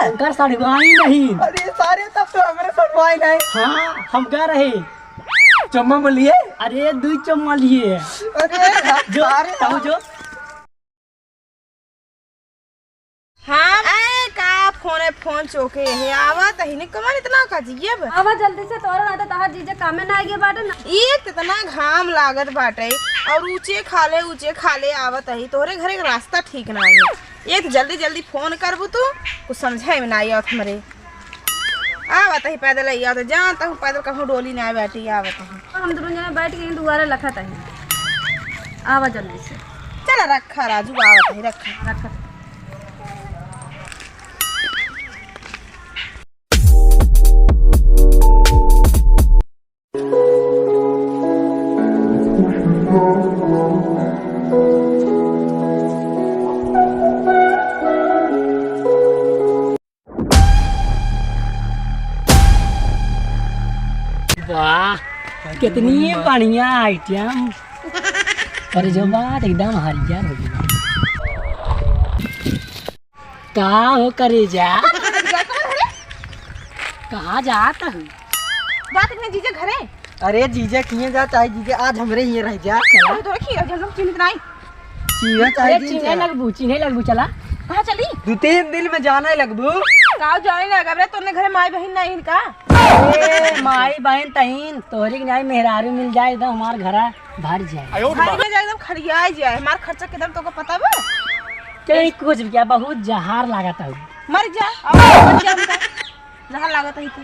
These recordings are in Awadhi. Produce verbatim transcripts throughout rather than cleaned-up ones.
अगर सड़वाई नहीं। अरे सारे, तब तो हमरे सड़वाई नहीं। हाँ, हम कह रहे। चम्मा बोलिए। अरे, दुई चम्मा लिए। अरे, जो, सारे तू जो। हाँ, ए, का फोन है, फोन चोके है, आवत ही नहीं, कमन इतना का जियब? आवा जल्दी से, तोरा रहते तहार जीजे कामे ना आइगे बाटे ना। एक तो इतना घाम लागत बाटे, और ऊंचे खाले, ऊंचे खाले आवत ही, तोहरे घरे के रास्ता ठीक ना है। एक तो जल्दी जल्दी फोन करबू तू, कुछ समझे में ना आवत हमरे। आवत ही पैदल, आवत ही, जानत हूँ पैदल कहूँ डोली ना बैठी, आवत ही। हम दोनों जने बैठ के दुआरे लखत ही। आवा जल्दी से। चला रखा राजू, आवत ही, रखा। रखत। वाह, कितनी बढ़िया आइटम। और जो बात एकदम हरियर हो गई। का हो करेजा? कहाँ जात हूँ? जात अपने जीजे घरे। अरे जीजे किए जात है, जीजे आज हमरे हिये रह जा। चला। अरे तोरा की रह जा, हम चिन्हित नाई। चिन्हे चाहे अरे दिन चिन्हे चला। लगबू, चिन्हे लगबू, चला। कहाँ चली? दू तीन दिन में जाने लगबू। का जाने लग, अबे तोने घरे माई बहिन नहीं इनका? ए, माई बहिन तहीन, तोहरी के नाई मेहरारू मिल जाए, एकदम हमार घरा भर जाए। घर में जाए, एकदम खड़िया जाए, हमार खर्चा कितना तोका पता बा? कहीं कुछ भी क्या, बहुत जहार लागत है। मर जा, अब मर जा उनका। जहाँ लागत है तू।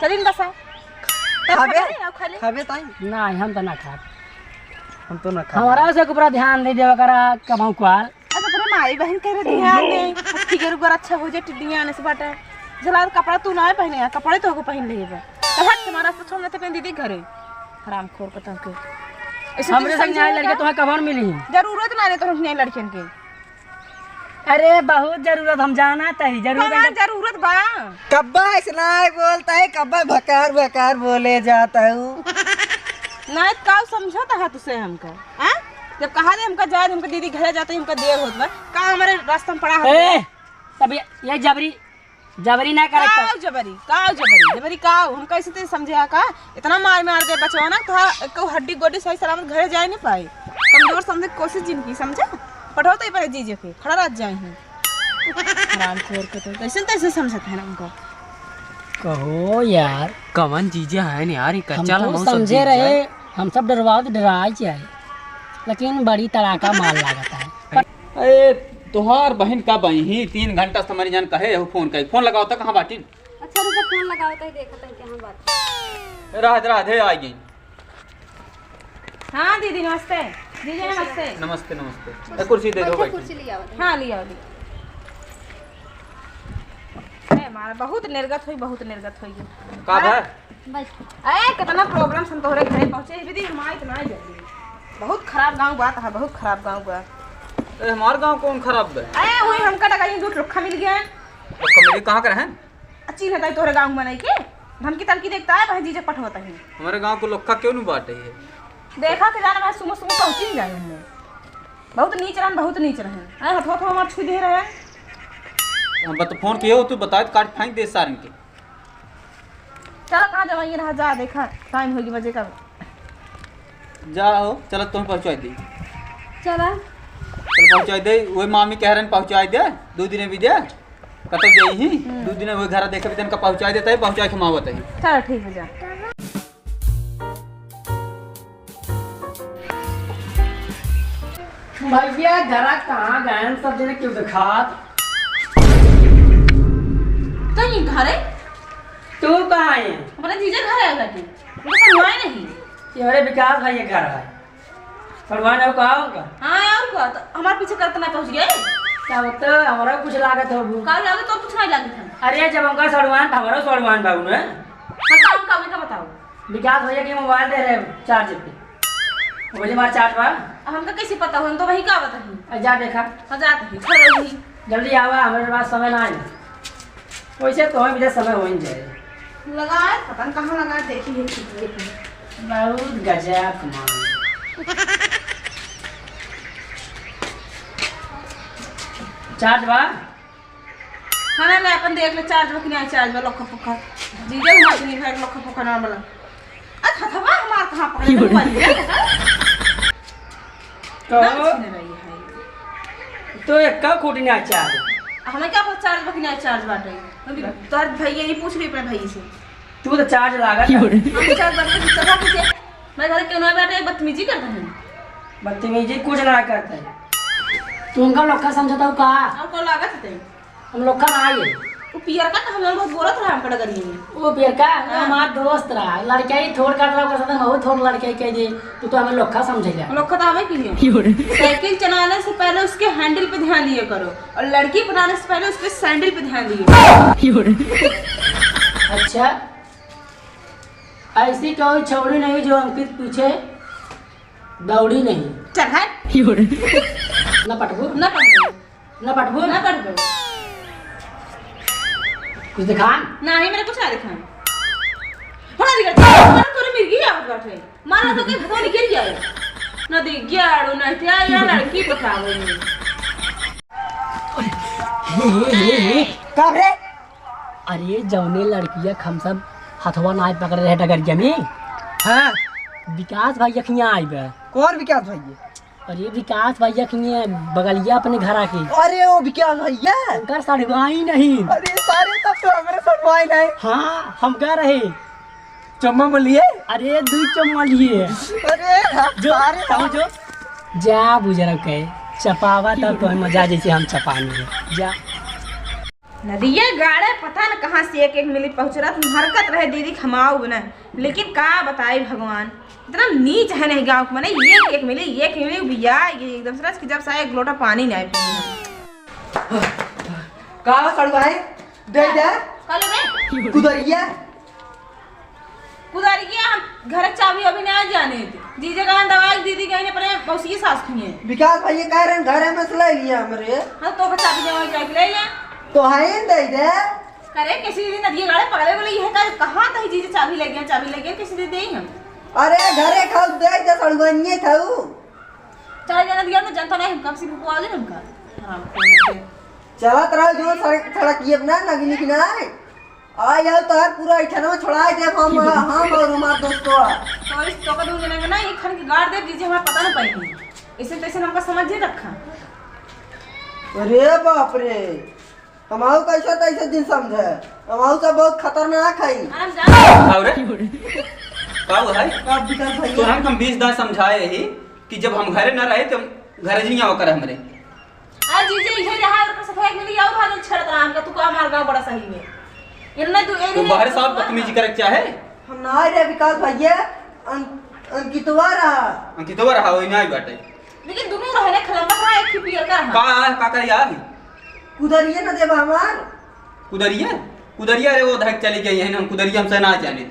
चलिन बसा। तब खाबे? खाबे ना, खाले। खाबे ताई? ना, हम तो ना खाब। हम तो ना खाब। हमारा से ऊपर ध्यान दे देवा करा, कमाऊ क्वाल। अच्छा, पूरे माई बहन के ध्यान दे। फिगर उगर अच्छा हो जाए, टिड्डियाँ आने से बाटे। जला कपड़ा तू ना पहने, कपड़े तो को पहन ले बा। तो हट, तुम्हारा रास्ता छोड़ना तो अपने दीदी घरे। हरामखोर पतंग के। ऐसे हमरे तुम संग समझे न्याय लड़के का? तुम्हें कबर मिली। जरूरत ना रहे तो हम न्याय लड़कियन के। अरे, बहुत जरूरत, हम जानत ही, जरूरत कहाँ है। जरूरत बा? कब्बा ऐसे नाई बोलत ही, कब्बा भकार भकार बोले जात हूँ। नाई, काउ समझत हा तुसे हमका, हाँ? जब कहा दे हमका जाए, हमका दीदी घरे जाते, हमका देर होत बा, का हमारे रास्ता में पड़ा है? ए, तब ये, ये जबरी जबरी ना करे का तो। जबरी? का जबरी? जबरी का? हम कैसे ते समझे हा का? इतना मार मार दे बचवा ना, तो एको हड्डी गोडी सही सलामत घरे जाए नहीं पाए। कमजोर समझे के कोशिश जिनकी, समझा? पठाओ तो ये पर जीजे के, खड़ा रात जाए हैं। हरामखोर के तो, कैसे तैसे समझत है ना उनको। कहो यार। कवन जीजे हैं यार, ये हम कच्चा तो लमो सब समझे जीजे रहे, हैं। हम सब डरवा के डराए जाए, लेकिन बड़ी तड़ाका मार लागत है। ए, तोहार बहिन कब आई ही? तीन घंटा से मरी जान कहे हो फोन करी। फोन लगाओ त कहाँ बाटिन? अच्छा, रुको, फोन लगाओ त देखत है कहाँ बाटिन। राधे राधे, आ गई। हाँ दीदी नमस्ते। जीजी नमस्ते। नमस्ते, नमस्ते। ए, कुर्सी दे दो, बैठो, बैठो। कुर्सी ले आओ। हाँ, ले आओ, ले आओ। ए, हमारा बहुत निर्गत हुई, बहुत निर्गत हुई। का हाँ। भा? बस। ए, कितना problem से हम तोहरे घरे पहुँचे, दीदी, हम आए इतना ही जल्दी। बहुत खराब गाँव बा, तहार बहुत खराब गाँव बा। ए, हमार गाँव कौन खराब बा? ए, वही हमका डगरिया दू ठो लोखा मिल गया। लोखा मिल गया, कहाँ के रहन? अच्छी रहता है तोहरे गाँव में नहीं के? धमकी तमकी देखता है, भाई जीजे पठवता है। हमारे गाँव को लोखा क्यों नहीं बाटे है? देखा के जाना भाई, सुबह सुबह पहुँची ही जाए हमने। बहुत नीच रहन, बहुत नीच रहन। ए, हथवा तो हमार छू दे रहे हैं। हम बत फोन किए हो, तू बताए तो काट फेंक दे सारन के। चला, कहाँ जवाइए रहा, जा देखा, टाइम होगी बजे का। जा हो, चला, तुम्हें पहुँचाई दे। चला। चल, पहुँचाई दे, वही मामी कह रहे हैं, पहुँचाई दे, दो दिन भी दे, कटक जाई ही, हम्म। दो दिन वही घर देखे भी तनका पहुँचाई देता है, पहुँचाई के मावत है। चला, ठीक है, जा। भैया, घरा कहाँ गए हैं सब जने, क्यों दिखात? कहीं घरे? तू कहाँ है? अपने जीजा घरे आ गए। मुझे समझाए नहीं। ये हमारे विकास भाई के घर है। सड़वान है, कहाँ होगा? हाँ, और का? तो हमारे पीछे करते ना पहुँच गए। क्या बता, हमारा कुछ लागत हो वो। का लागत? तो कुछ नहीं लागत है। अरे, जब हमका सड़वान था, हमारा सड़वान था उन्हें। हाँ, काम का, का बताओ? विकास भैया के मोबाइल दे रहे हैं चार्ज पे। बोले, "हमार चार्ज बा।" अब हमका कैसे पता हो? हम तो वही का बताई। अरे जा देखा। हाँ, जात ही, घर रही। जल्दी आवा, हमारे पास समय ना है। वैसे तो हमें भी समय हो ही जाए। लगा है, पता नहीं कहाँ लगा है, देखी है, देखी है। बहुत गजब कमाल। चार्ज बा? खाना ले अपन देख ले, चार्ज बा कि नाही चार्ज बा, लोखा पोखा। जीजा हुआ दिन भर लोखा पोखा ना बोला। अच्छा, हथवा हमार कहाँ पकड़े? मोबाइल में। कहो। चार्ज छीने रही है। तो एक का खोटी ना चार्ज। हमें क्या पता चार्ज बा कि नाही चार्ज बाटे। अभी तोहर भैया ही पूछ रही अपने भैया से। तू तो चार्ज लागत है। हम चार्ज बाटे तो चला कैसे? मैं घर के ना बैठे बदतमीजी करता हूँ। बदतमीजी कुछ ना करता है। तू हमका लोखा समझता हूँ का? और कौन लागत है? हम लोखा ना आए। वो पियरका तो हम लोग बहुत बोलत रहा, हम कड़ा करिए। वो पियरका, वो हाँ। हमार दोस्त रहा, लड़का ही थोड़ काट रहा, ओकर साथ हम बहुत थोड़ लड़का ही कह दे, तू तो हमें लोखा समझे जा। लोखा तो हमें की है। क्यों रे? साइकिल चलाने से पहले उसके हैंडल पे ध्यान दिया करो, और लड़की बनाने से पहले उसके सैंडल पे ध्यान दिया करो। क्यों रे? अच्छा, ऐसी कोई छौड़ी नहीं जो अंकित पीछे दौड़ी नहीं। चल हट। क्यों रे? ना पटबू? ना पटबू। ना पटबू? ना पटबू। कुछ दिखान? नाही, मेरे कुछ ना दिखान। बड़ा दिखा, मारा तोरे मिर्गी आवत बाटे। मारा तो के भतवा निकल गया। ना दे गया, आड़ो ना ते यार लड़की पटावे। का रे? अरे, जौने लड़किया हम सब हथवा नाय पकड़े रहे डगरिया में। हाँ। विकास भैया खियाँ आई बा। कौन विकास भैया? अरे, विकास भैया खियाँ बगलिया अपने घरा के। अरे, वो विकास भैया? उनकर सड़वाई नहीं। अरे, सारे तब तो हमारे सड़वाई नहीं। हाँ, हम कह रहे। चम्मा बोलिए। अरे, दू चम्मा लिए। अरे, हम जो, सारे तू जो। जा, बुजरक है। चपावा तब तो मजा जैसे हम चपानी है। जा। नदिया गाड़े पता न कहाँ से एक एक मिली पहुँच रहा, तुम हरकत रहे दीदी खमाऊ बने, लेकिन का बताई भगवान, इतना नीच है नहीं गाँव के मने, एक एक मिली, एक मिली बिया, ये एकदम से रस कि जब सा एक लोटा पानी नहीं पी। का हो सड़ुआई? दे दे। का लेबे? कुदरिया। कुदारी के हम घर के चाबी अभी ना जाने थे। जीजे गए दवाई, दीदी गई अपने मौसी के सास खिए। विकास भैया कह रहे हैं, घर में से ले लिया हमरे। हाँ, तो का चाबी जमा जाके ले ले। तो है ही दे दे। करे, कैसी दीदी नदिया गाड़े पकड़े बोले, यह का, कहाँ तही जीजे चाबी ले गया, चाबी ले गया, कैसी दे दे हम? अरे, घरे खाऊ दे दे, सड़ुआइये खाऊ। चला जाना दिया ना, जनता नहीं, हम कब से बुकवा दे हमका। हाँ, चलत रहो जो सड़क, सड़क ये ना, नगिनी की ना। आ यार, तोहर पूरा ऐठनवा छोड़ा देब हम, हम और हमार दोस्तवा। तो इस तो का दूर जने के ना, एक खन के गाड़ देब, जीजे हमार पता ना पाई। ऐसे तैसे हमका समझ ही रखा। अरे बाप रे, हमाऊ कैसे तैसे दिन समझे, हमाऊ सब बहुत खतरनाक है। अरे हम जान। का रे? का है? का विकास भैया? तोहन हम बीस दार समझाए ही कि जब हम घरे ना रहे, तो घरे जिया ओकर हमरे। आ जीजे, इहे रहा, और सफेद मिली, और भागल छेड़त रहा हमका, तू का मार गाँव बड़ा सही में। इन्ने तू, वो एरिया बाहर साहब बदतमीजी करे के चाहे? हम ना रे विकास भैया, अं-, अंकितवा रहा। अंकितवा रहा, वही ना आई बाटे। लेकिन दुनू रहे ना, खलंबा रहा, एक ही पियर का रहा। का, का, का यार? कुदरिया ना देबा हमार। कुदरिया? कुदरिया रे, वो धक चली गई है ना, हम कुदरिया हमसे ना जाने।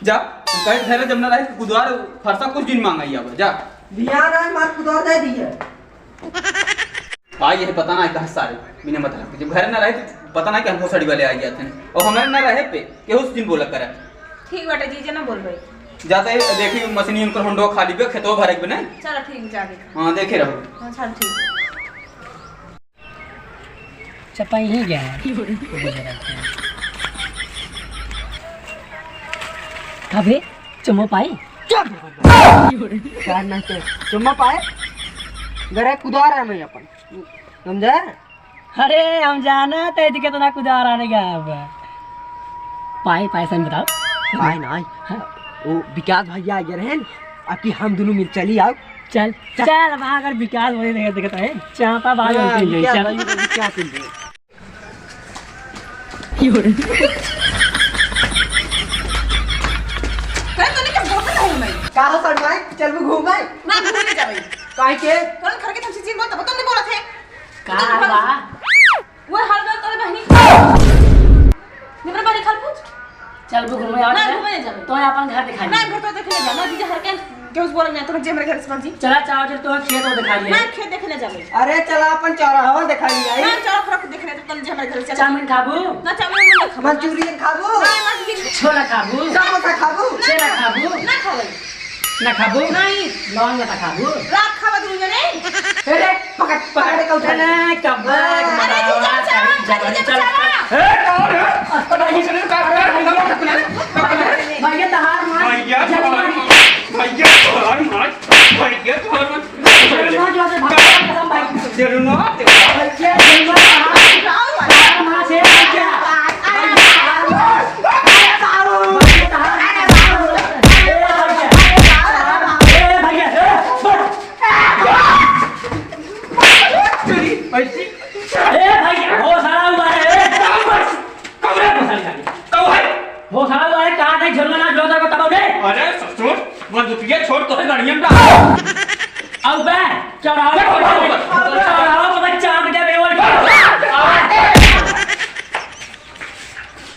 जा, हम कहे धरे जब ना रहे, कुदार फरसा कुछ दिन मांगा ही आवा, जा। बिहान आए, मार कुदार दे दिए। आ, ये पता ना कहाँ सारे, बिना मतलब के। जब घर ना रहे, तो पता ना कि हमको सड़ी वाले आ गया थे। और हमारे ना रहे पे, केहू से दिन बोला करे। ठीक बाटे, जीजे ना बोलबे। जाते देखी, मशीनी उनकर होंडो खाली बे, खेतवा भरे के बे, नहीं? चलो, ठीक, जा देखा। हाँ, देखे रहो। हाँ, चल, ठीक। चपाई ही गया है। का बे? चुम्मा पाई? चुप! चार ना के चुम्मा पाए? गरे कुदार है मैं अपन। समझा? अरे, हम जाना था इनके तो ना कुदार आने का अब। पाए, पाए, सही बताओ। पाए ना, हाँ। वो विकास भैया आ गए रहे न, अब कि हम दोनों मिल चली आओ। चल, चल। चल, अब अगर विकास बोले देखे, देखे तो है, चापा बाज हाँ, होती है, विकास चल। भाई को क्या सुन रहे? करे तो नहीं, क्या बोलता हूँ मैं? का हो सर भाई, चलबू घूमे? ना, घूमे नहीं जावे। काहे के? कौन घर के तुमसे चीज बोलता, तुम नहीं बोलत है। का बा? वो हर बार तोरे बहनी। निमरे बहनी खल पूछ। चलबू घूमे और ना, घूमे नहीं जावे। तो अपन घर दिखा ना, दे। घर तो देखे नहीं जाना, जीजा हर के केहू से बोलल ना, तोहर जे हमरे घर से मर्जी। चला, चाहो जे तोहर खेत वो दिखा लिया। ना, खेत देखे ना जाबे। अरे, चला, अपन चौराहा दिखा लिया, ना, ए? चौराहा देखे ना, तो कल जे हमरे घर से चला। चाउमीन खाबू? ना, चाउमीन ना खाबू। मंचूरियन खाबू? ना, मंचूरियन। छोला खाबू? समोसा खाबू? ना, छेना खाबू? ना खाबे। ना खाबू? नहीं। लौंग ना खाबू? रात खाबा तू जने? अरे, पकड़, पकड़ के उठा। ना, कब्बा, अरे, जीजा, बचावा, जीजा, जीजा, बचावा। ए, कौन है? अरे भैया, भैया, तहार मार। भैया, तहार मार। भैया, तहार मार। भैया, तहार मार। जरूर ना। भैया, जरूर ना। तहार मार से भैया। भैया, तहार मार। भैया, तहार मार। ए भैया, ए भैया, ए, बस। ए भैया, होश हराऊ बारे, ए। कब रे? कब रे? कब है? होश हराऊ बारे, कहा नहीं, झरना ना जोर को तबाव दे। अरे ससुर, बंदूकिया छोड़, तो है गाड़ियां का। अब बे, चढ़ावा।